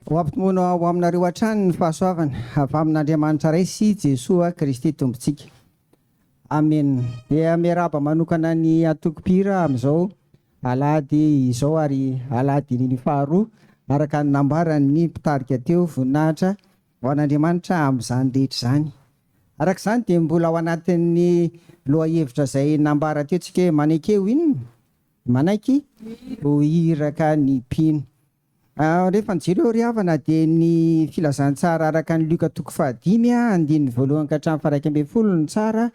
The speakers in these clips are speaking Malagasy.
Ho ampitomboina ho aminareo hatrany ny fahasoavana avy amin'Andriamanitra Ray sy Jesoa Kristy Tompontsika. Amena. Dia miarahaba manokana ny antoko mpihira amin'izao alahady izao ary alahady ny faharoa araka ny nambaran'ny mpitarika teo voninahitra ho an'Andriamanitra amin'izany rehetra izany. Araka izany dia mbola ao anatin'ny lohahevitra izay nambara teo tsika hoe maneke ho inona? Manaiky ho iraka ny mpino. Rehefa nijery eo ry havana dia ny filazantsara araka an'i Lioka toko fahadimy andininy voalohany ka hatramin'ny faha-11 no tsara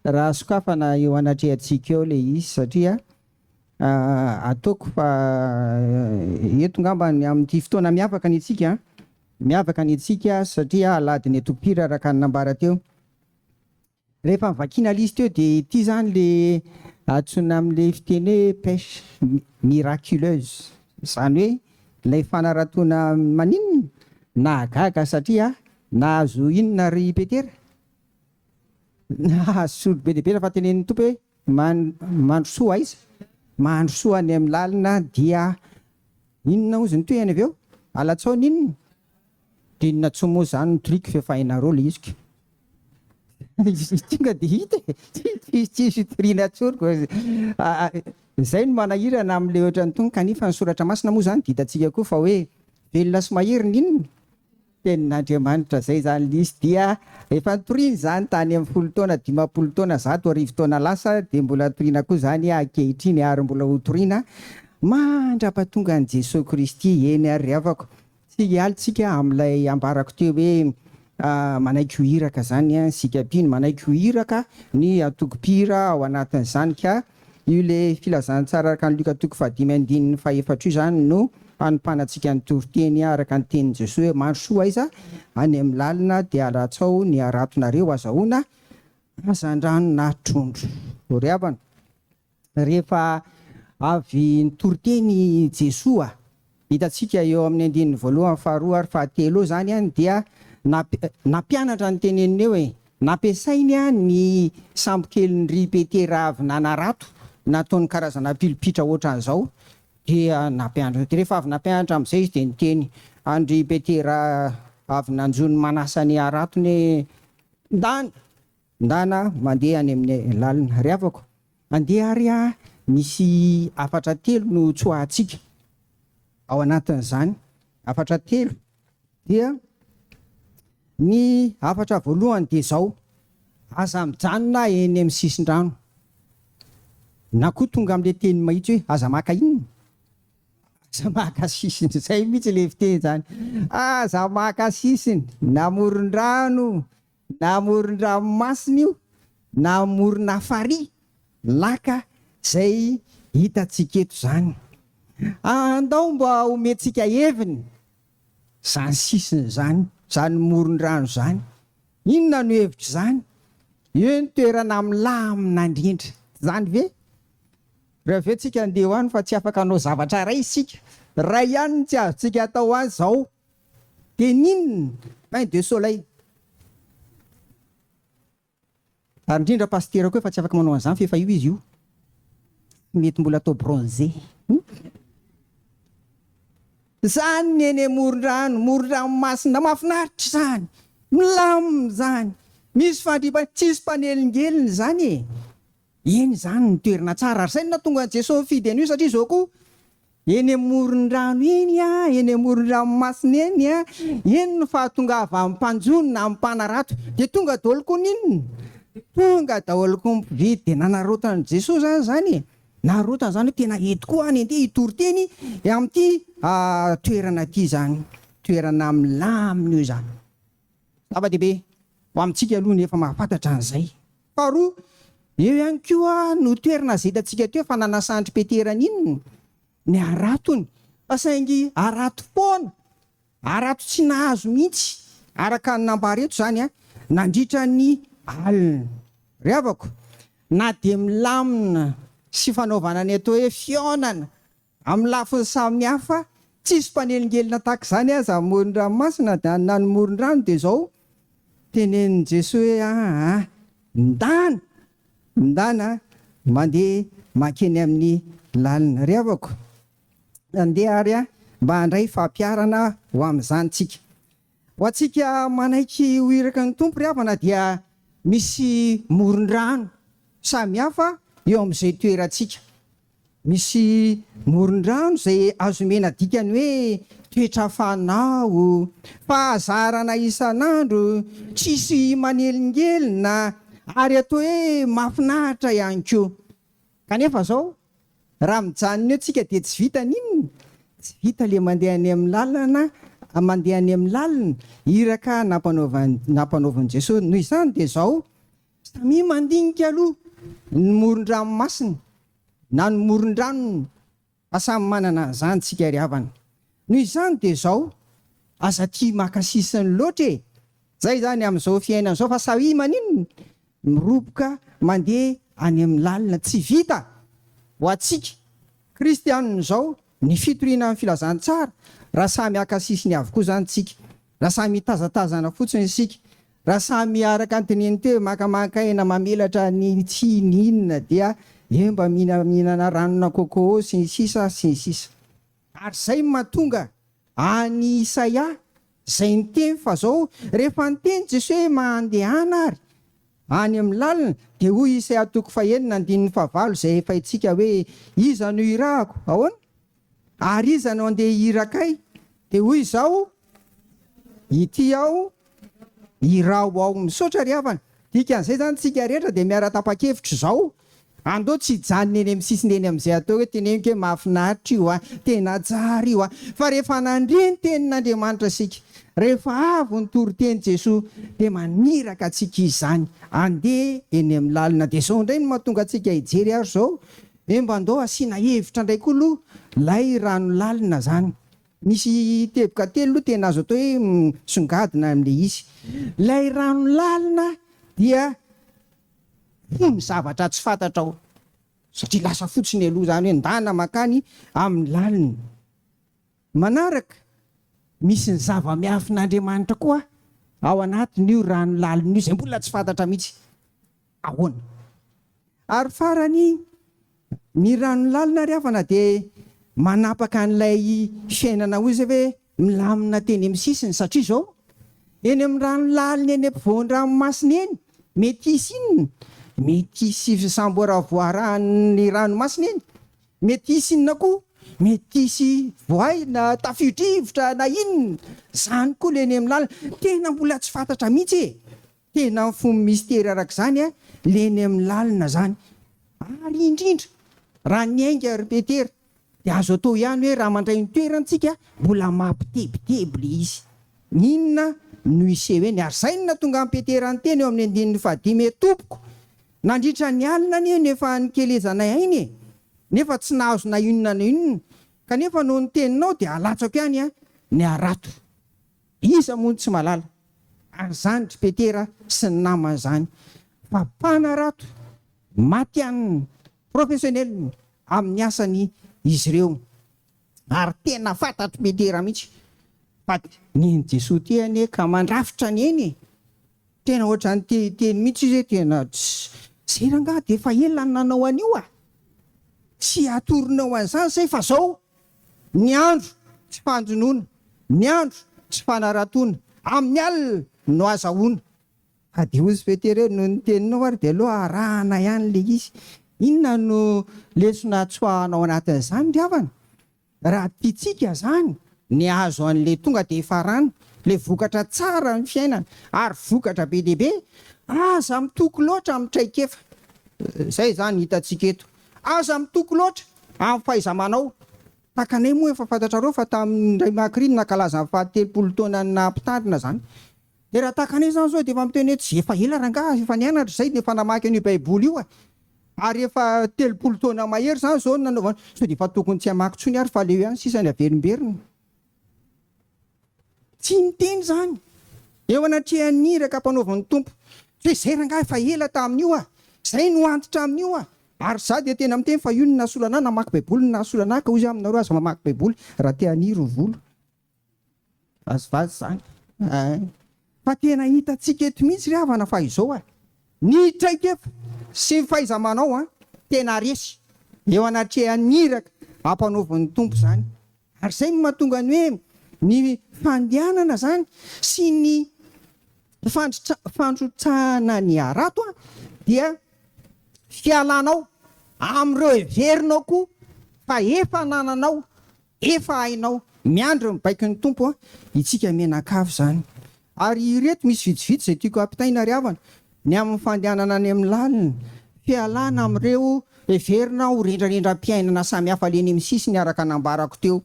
raha sokafana eo anatrehantsika eo ilay izy satria ataoko fa eto ngamba ny amin'ity fotoana miavaka ny antsika miavaka ny antsika satria alahadin'ny antokom-pira araka ny nambara teo. Rehefa novakiana ilay izy teo dia ity izany le antsoina amin'ilay fiteny hoe pêche miraculeuse, izany hoe ilay fanaratoana maninona? Nahagaga satria nahazo inona ry Petera? Nahazo solo be dia be rehefa tenenin'ny Tompo hoe mandrosoa aiza? Mandrosoa any amin'ny lalina dia inona hozy ny tohiny avy eo? Alatsao ny inona? Dia inona tsony moa zany ny truc f'efa hainareo le izy ko. Tonga dia hita e! Tsisy hitoriana tsony ko. Zay no manahirana amle ohatran'itony kanefa ny soratra masina moa zany dia hitantsika koa fa hoe velona sy mahery ny inona? Tenin'Andriamanitra zay zany le izy dia efa nitoriana izany tany amin'ny folo taona, 50 taona, 100 taona lasa dia mbola toriana koa zany ankehitriny ary mbola ho toriana mandrapatongan'i Jesoa Kristy eny ary ry havako. Tsy hialy tsika amin'ilay ambarako teo hoe manaiky ho iraka zany isika mpino, manaiky ho iraka ny antoko mpihira ao anatin'izany ka io le filazantsara araka an'i Lioka toko fahadimy andininy fahefatra io zany no hanompanantsika ny toriteny araka ny tenin'i Jesoa hoe mandrosoa aiza any amin'ny lalina dia alatsao ny haratonareo azahoana hazandrano na trondro. Ry havana. Rehefa avy nitory teny i Jesoa, hitantsika eo amin'ny andininy voalohany, faharoa ary fahatelo eo izany dia nampianatra ny teneniny eo e. Nampiasainy ny sambokelin-dry Petera avy nanarato, nataony karazana pilipitra ohatran'izao, dia nampianatra. Dia rehefa avy nampianatra amin'izay izy dia niteny an-dry Petera avy nanjono manasa ny haratony hoe, Ndana! Ndana mandeha any amin'ny lalina. Ry havako, andeha ary a misy hafatra telo no tsoahantsika ao anatin'izany. Hafatra telo dia ny hafatra voalohany dia izao, aza mijanona eny amin'ny sisin-drano. Na koa tonga amin'ilay teny mahitsy hoe aza maka inona? Aza maka sisiny, izay mihitsy ilay fiteny izany. Aza maka sisiny na moron-drano Na amoron-dranomasina io na amorona farihy, laka, izay hitantsika eto izany. Andao mba homentsika heviny izany sisiny izany, izany moron-drano izany. Inona no hevitr'izany? Eo ny toerana milamina indrindra. Tsy izany ve? Raha avy eo tsika handeha ho any fa tsy afaka hanao zavatra iray isika. Iray ihany no tsy azontsika atao any izao. Dia n'inona? Bain de soleil. Ary indrindra pasitera koa efa tsy afaka manao an'izany f'efa io izy io. Tsy mety mbola atao bronzé. Izany ny eny amoron-drano, moron-dranomasina, mahafinaritra izany. Milamina izany. Misy fandriampahalemana, tsisy mpanelingelina izany e. Eny izany ny toerana tsara ary izay no nahatonga an'i Jesoa nifidy an'io satria izao koa eny amoron-drano eny a, eny amoron-dranomasina eny a, eny no fahatongavan'ny mpanjono na ny mpanarato dia tonga daholo koa ny inona? Tonga daholo koa ny mpividy dia nanaraotan'i Jesoa izany izany e, narotany izany hoe tena eto koa any andeha hitory teny amin'ity toerana ity izany, toerana milamina io izany. Zava-dehibe ho amintsika aloha ny efa mahafantatra an'izay. Faharoa, eo ihany koa no toerana izay hitantsika teo fa nanasan-dry Petera ny inona? Ny haratony. Fa saingy harato foana, harato tsy nahazo mihitsy, araka ny nambara eto izany, nandritra ny alina. Ry havako, na dia milamina sy fanaovana ny atao hoe fihaonana Amin'ny lafiny samihafa, tsisy mpanelingelina tahaka izany aza amoron-dranomasina na ny moron-drano dia izao tenenin'i Jesoa hoe aa ndana, ndana mandeha mankeny amin'ny lalina. Ry havako, andeha ary mba handray fampiharana ho amin'izany tsika. Ho antsika manaiky ho iraka ny Tompo ry havana dia misy moron-drano samihafa eo amin'izay toerantsika. Misy moron-drano izay azo omena dikany hoe toetra fanao, fahazarana isan'andro, tsisy manelingelina ary atao hoe mahafinaritra ihany koa. Kanefa izao, raha mijanona eo tsika dia tsy vita n'inona, tsy vita le mandeha any amin'ny lalana, mandeha any amin'ny lalina, iraka nampanaovan'i nampanaovin'i Jesoa. Noho izany dia izao, samia mandinika aloha ny moron-dranomasina na ny moron-dranony fa samy manana an'izany tsika ry havana. Noho izany dia izao, aza tia maka sisiny loatra e! Zay izany amin'izao fiainana izao fa sahia maninona? Miroboka mandeha any amin'ny lalina tsy vita ho antsika kristianina izao ny fitoriana ny filazantsara raha samy haka sisiny avokoa izany tsika, raha samy hitazatazana fotsiny isika, Raha samy araka ny teneniny teo makamaka aina mamelatra ny tsihy ny inona dia eo mba mihinana ranona coco sy ny sisa sy ny sisa. Ary zay no mahatonga an'i Isaia zay niteny fa zao rehefa niteny Jesoa hoe mandehana ary any amin'ny lalina dia hoy Isaia toko fahenina andininy fahavalo zay efa haintsika hoe iza no hirahako ahoana? Ary iza no andeha hihiraka ahy? Dia hoy izaho, Ity aho, iraho aho. Misaotra ry havana. Dikan'izay izany tsika rehetra dia miara-tapa-kevitra izao. Andao tsy hijanona eny amin'ny sisiny eny amin'izay atao hoe teneniko hoe mahafinaritra io a, tena tsara io a. Fa rehefa nandre ny tenin'Andriamanitra isika, rehefa avy nitory teny Jesoa dia maniraka antsika Izy izany andeha eny amin'ny lalina. Dia izao indray no mahatonga antsika hijery ary izao He mba ndao asiana hevitra ndray koa aloha lay rano lalina zany. Misy teboka telo aloha tena azo atao hoe misongadina amle izy. Lay rano lalina dia fony zavatra tsy fantatrao satria lasa fotsiny aloha zany hoe ndana makany amin'ny lalina. Manaraka, misy ny zava-miafin'Andriamanitra koa ao anatin'io rano lalina io izay mbola tsy fantatra mihitsy. Ahoana? Ary farany, ny rano lalina ry havana dia manapaka an'ilay fiainana hoy izay hoe milamina teny amin'ny sisiny satria izao, eny amin'ny rano lalina eny ampovoan-dranomasina eny, mety hisy inona? Mety hisy fisamboaravoaran'ny ranomasina eny, mety hisy inona koa? Mety hisy voay na tafio-drivotra na inona, izany koa ilay eny amin'ny lalina, tena mbola tsy fantatra mihitsy e! Tena mifono mistery araka izany a, le eny amin'ny lalina zany. Ary indrindra raha niainga ry Petera dia azo atao ihany hoe raha mandray ny toerany tsika mbola mampitebiteby le izy. Inona no hiseho eny? Ary izay no nahatonga an'i Petera niteny eo amin'ny andininy fahadimy hoe, Tompoko, nandritra ny alina anie no efa nikelezanay aina e! Nefa tsy nahazo na inona na inona, kanefa noho ny teninao dia alatsako ihany ny harato. Iza moa no tsy mahalala an'izany ry Petera sy ny namany izany fa mpanarato matihanina, professionnel, amin'ny asany izy ireo ary tena fantatr'i Petera mihitsy fa nen'i Jesoa ity anie ka mandrafitra ny eny e! Tena ohatran'ny te hiteny mihitsy izy hoe tena tsy zay rangaha dia efa ela no nanao an'io a! Tsy atoronao an'izany zay fa zao ny andro tsy fanjonoana, ny andro tsy fanaratoana, amin'ny alina no azahoana. Fa dia hozy Petera hoe noho ny teninao ary dia aleo arahana ihany ilay izy. Inona no lesona tsoahana ao anatin'izany ry havana? Raha tiantsika zany ny hahazo an'le tonga de efa rano, le vokatra tsara ny fiainana ary vokatra be dia be, aza mitoky loatra amin'ny traikefa, zay zany hitantsika eto, aza mitoky loatra amin'ny fahaiza-manao, takanay moa efa fantatrareo fa tamin'ny indray Macri no nankalaza ny faha 30 taonan'ny naha mpitandrina zany, de raha takanay zany zao de efa miteny hoe tsy efa ela rangaha efa nianatra zay de efa namaky an'io baiboly io e! Ary efa 30 taona mahery izany izao no nanaovana, sao dia efa tokony tsy hamaky intsony ary fa aleo ihany sisa ny averimberina. Tsy niteny izany eo anatrehan'ny iraka ampanaovin'ny Tompo. Tsy hoe izay rangahy efa ela tamin'io ah! Izay no antitra amin'io ah! Ary izaho dia tena miteny fa io no nahasolo anah, namaky baiboly no nahasolo anah ka hoy izy aminareo aza mamaky baiboly raha te haniry ny volo. Vazivazy izany eh. Fa tena hitantsika eto mihitsy ry havana fa izao eh, ny traikefa sy ny fahaiza-manao an, tena resy eo anatrehan'ny iraka ampanaovin'ny Tompo izany. Ary izay no mahatonga ny hoe ny fandehanana izany sy ny fandrotsahana ny harato dia fialanao amin'ireo heverinao koa fa efa anananao, efa hainao. Miandry ny baikon'ny Tompo itsika mianakavy izany. Ary ireto misy vitsivitsy izay tiako hampitaina ry havana, ny amin'ny fandehanana any amin'ny lalina, fialana amin'ireo heverina ho rendrarendram-piainana samihafa leny amin'ny sisiny araka nambarako teo,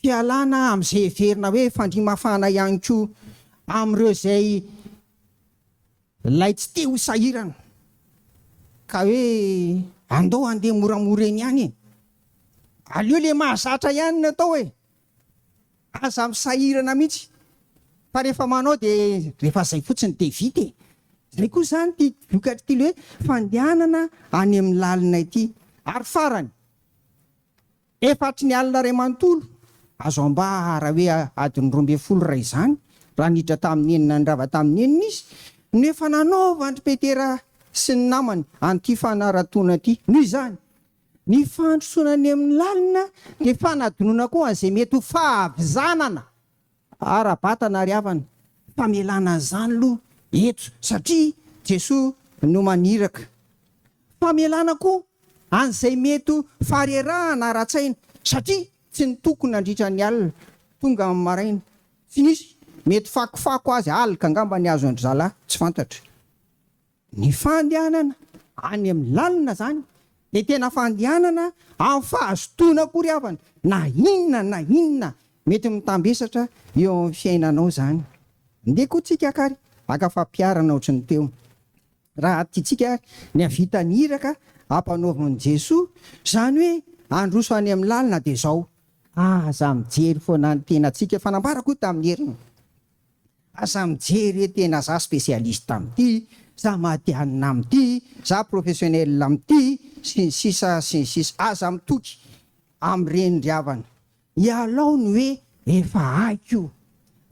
fialana amin'izay heverina hoe fandria-mafana ihany koa amin'ireo izay ilay tsy te ho sahirana ka hoe andao handeha moramora eny ihany e! Aleo ilay mahazatra ihany no atao e! Aza misahirana mihitsy fa rehefa manao dia rehefa zay fotsiny dia vita e! Zay koa zany ity vokatr'ity le hoe fandehanana any amin'ny lalina ity. Ary farany, efa hatry ny alina iray manontolo, azo ambara hoe adiny 12 raha izany, raha niditra tamin'ny enina nirava tamin'ny enina izy, no efa nanaovan-dry Petera sy ny namany an'ity fanaratoana ity. Noho izany, Ny fandrosoana any amin'ny lalina dia fanadinoana koa an'izay mety ho fahavizanana ara-batana ary havana. Famelana an'izany aloha eto satria Jesoa no maniraka. Famelana koa an'izay mety ho faharerahana ara-tsaina satria tsy nitoky nandritra ny alina, tonga amin'ny maraina. Tsy nisy, mety fakofako azy alika angamba ny azon-dry zalahy, tsy fantatra. Ny fandehanana any amin'ny lalina izany dia tena fandehanana amin'ny fahazotoana akory havana, na inona na inona mety mitambesatra eo amin'ny fiainanao izany. Ndeha koa tsika akary haka fampiharana ohatry ny teo. Raha tiantsika ary ny hahavita ny iraka ampanaovin'i Jesoa, izany hoe handroso any amin'ny lalina dia izao, aza mijery foana ny tenantsika, fa nambarako io tamin'ny heriny. Aza mijery hoe tena za spécialiste amin'ity, za matihanina amin'ity, za professionnel amin'ity, sy ny sisa sy ny sisa. Aza mitoky amin'ireny ry havana. Ialao ny hoe efa haiko io.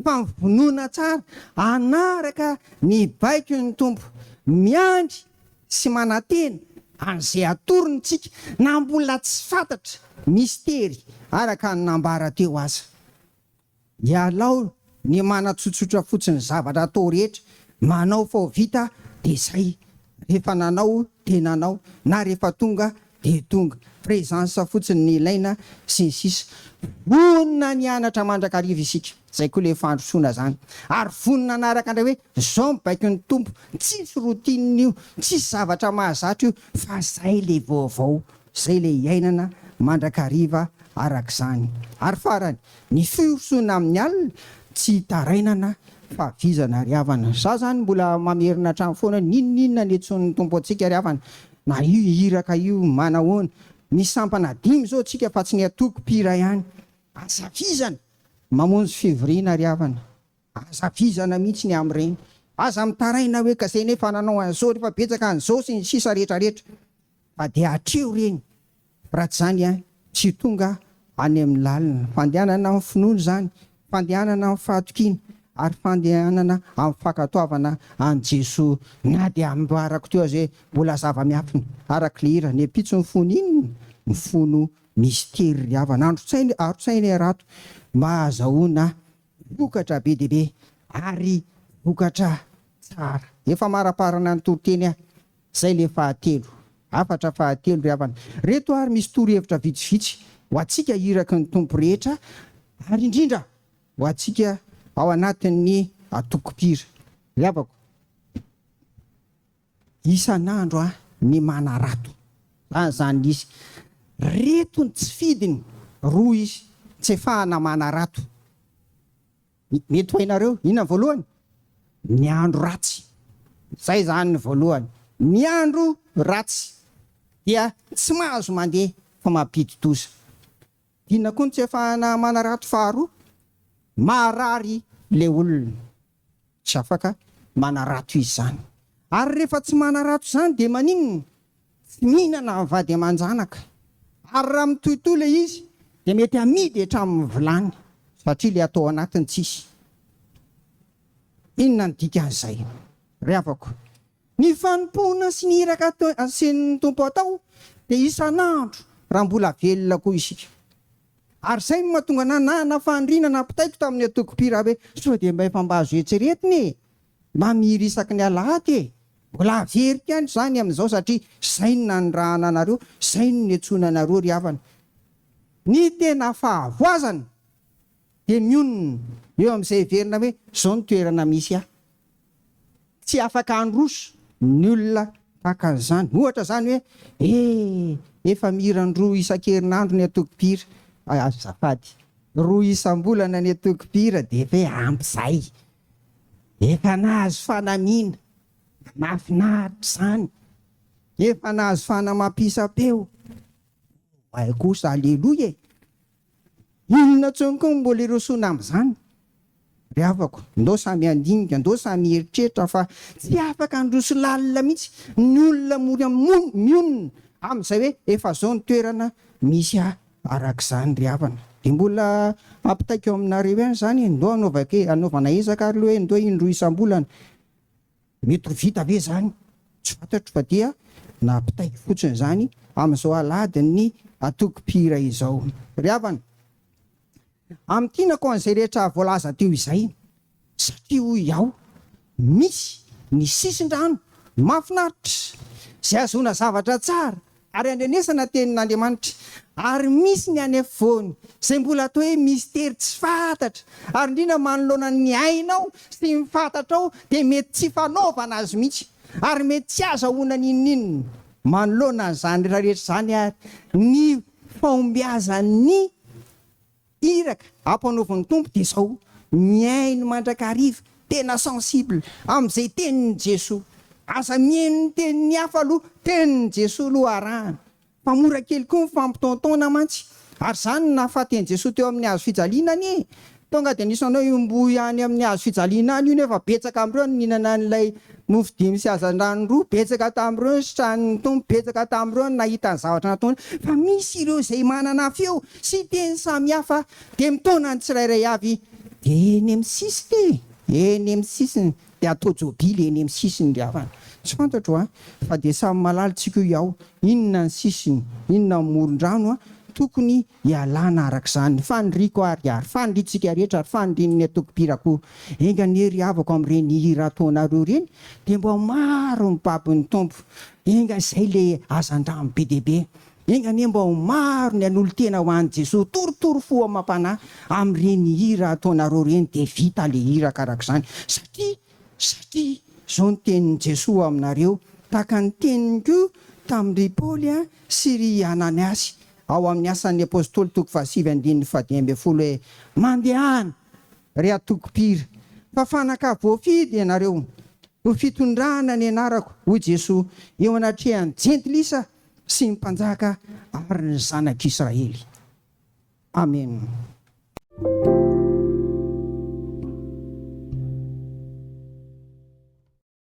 Fa mivonona tsara hanaraka ny baikon'ny Tompo. Miandry sy manantena an'izay atorony tsika na mbola tsy fantatra, mistery, araka ny nambara teo aza. Ialao ny manatsotsotra fotsiny zavatra atao rehetra, manao fa ho vita dia zay, rehefa nanao dia nanao na rehefa tonga dia tonga, présence fotsiny ny ilaina sy ny sisa Vonona ny hianatra mandrakariva isika, zay koa le fandrosoana zany, ary vonona hanaraka indray hoe zao ny baikon'ny Tompo, tsisy routine io, tsisy zavatra mahazatra io fa zay le vaovao, zay le iainana mandrakariva arak'izany. Ary farany, Ny firosoana amin'ny alina tsy itarainana fa vizana ry havana. Za zany mbola mamerina hatrany foana n'inon'inona niantsoan'ny Tompo antsika ry havana na io iraka io manahoana. Misy sampana dimy zao tsika fa tsy ny antoko mpihira ihany. Aza vizana mamonjy fivoriana ry havana. Aza vizana mihitsy ny amin'ireny. Aza mitaraina hoe ka zay nefa nanao an'izao rehefa betsaka an'izao sy ny sisa rehetra rehetra. Fa dia hatreo ireny. Raha tsy izany tsy tonga any amin'ny lalina. Fandehanana amin'ny finoana izany, fandehanana amin'ny fahatokiana ary fandehanana amin'ny fankatoavana an'i Jesoa. Na dia ambarako teo aza hoe mbola zava-miafina araka ilay hira, ny ampitso mifono inona? Mifono mistery ry havana. Andro-tsaina, aro-tsaina iarato mba hahazahoana vokatra be dia be ary vokatra tsara. Efa maraparana ny toriteny aho. Zay le fahatelo. Hafatra fahatelo ry havana. Reto ary misy torohevitra vitsivitsy ho antsika iraky ny Tompo rehetra ary indrindra ho antsika ao anatin'ny antoko mpihira. Ry havako, isan'andro aho ny manarato. Zany zany izy. Reto ny tsy fidiny, roa izy, tsy afahana manarato. Mety ho hainareo. Inona ny voalohany? Ny andro ratsy. Izay izany ny voalohany. Ny andro ratsy dia tsy mahazo mandeha fa mampidi-doza. Inona koa no tsy ahafahana manarato faharoa? Marary ilay olona. Tsy afaka manarato izy izany. Ary rehefa tsy manarato izany dia maninona? Tsy mihinana ny vady aman-janaka. Ary raha mitohitohy ilay izy dia mety hamidy hatramin'ny vilany satria ilay atao anatiny tsisy. Inona no dikan'izay ry havako? Ny fanompoana sy ny iraka asen'ny Tompo atao dia isan'andro raha mbola velona koa isika. Ary izay no mahatonga anah nana faniriana nampitaiko tamin'ny antoko mpihira hoe sao dia mba efa mba azo eritreretina e! Mba mihira isaky ny alahady e! Mbola averiko ihany izany amin'izao satria izay no nanirahana anareo, izay no niantsoana anareo ry havana. Ny tena fahavoazana dia mionona eo amin'izay heverina hoe izao no toerana misy ahy. Tsy afaka handroso ny olona tahaka an'izany. Ohatra izany hoe, eh, efa mihira indroa isan-kerinandro ny antoko mpihira, azafady, roa isam-bolana ny antoko mpihira dia efa hoe ampy izay. Efa nahazo fanamiana, mahafinaritra izany. Efa nahazo fanamafisam-peo. Oay kosa, aleloia e! Inona intsony koa no mbola irosoana amin'izany? Ry havako, ndao samy handinika, ndao samy hieritreritra fa tsy afaka handroso lalina mihitsy ny olona mora mionona amin'izay hoe efa zao ny toerana misy ahy arak'izany ry havana. Dia mbola ampitaiko aminareo ihany izany e, ndao hanaovako e, hanaovana ezaka ary aloha hoe ndao indroa isam-bolana. Mety ho vita ve izany? Tsy fantatro fa dia nampitaiko fotsiny izany amin'izao alahadin'ny antoko mpihira izao. Ry havana, amintinako an'izay rehetra voalaza teo izay, satria hoy aho, misy ny sisin-drano mahafinaritra izay ahazoana zavatra tsara Ary andrenesana tenin'Andriamanitra. Ary misy ny any afovoany, izay mbola atao hoe mistery tsy fantatra, ary indrindra manoloana ny ainao sy ny fantatrao dia mety tsy fanaovana azy mihitsy, ary mety tsy azahoana n'inon'inona. Manoloana an'izany rehetra izany ary ny fahombiazan'ny. Iraka ampanaovin'ny Tompo dia izao, mihaino mandrakariva, tena sensible amin'izay tenin'i Jesoa. Aza mihaino ny tenin'ny hafa aloha, tenin'i Jesoa aloha arahana. Fa mora kely koa ny fampitaontaona mantsy. Ary izany no nahafaty an'i Jesoa teo amin'ny hazo fijaliana anie e! Tonga dia nisy nanao io any amin'ny hazo fijaliana any io nefa betsaka amin'ireo no nihinana an'ilay mofo dimy sy hazandrano roa, betsaka tamin'ireo no sitranin'ny Tompo, betsaka tamin'ireo no nahita ny zavatra nataony, fa misy ireo izay manana feo sy teny samihafa dia mitaona ny tsirairay avy dia eny amin'ny sisiny e, eny amin'ny sisiny, dia atao jobily eny amin'ny sisiny ry havana. Tsy fantatro an, fa dia samy mahalala tsika io iaho, inona ny sisiny, inona ny moron-drano an, tokony Ialana araka izany ny faniriako ary ary faniriantsika rehetra ary fanirian'ny antoko mpihira koa. Enga anie ry havako amin'ireny hira ataonareo ireny dia mba ho maro ny babon'ny Tompo. Enga izay le hazandrano be dia be. Enga anie mba ho maro ny hanolo-tena ho an'i Jesoa torotoro fo amam-panahy amin'ireny hira ataonareo ireny dia vita le iraka araka izany satria satria izao ny tenin'i Jesoa aminareo tahaka ny teniny koa tamin-dry Paoly sy ry Ananiasy Ao amin'ny Asan'ny Apostoly toko fahasivy andininy fahadimy ambin'ny folo hoe, Mandehana, ry antoko mpihira, fa fanaka voafidy ianareo, ho fitondrana ny anarako, hoy Jesoa, eo anatrehan'ny Jentilisa sy ny mpanjaka ary ny zanak'Israely. Amena.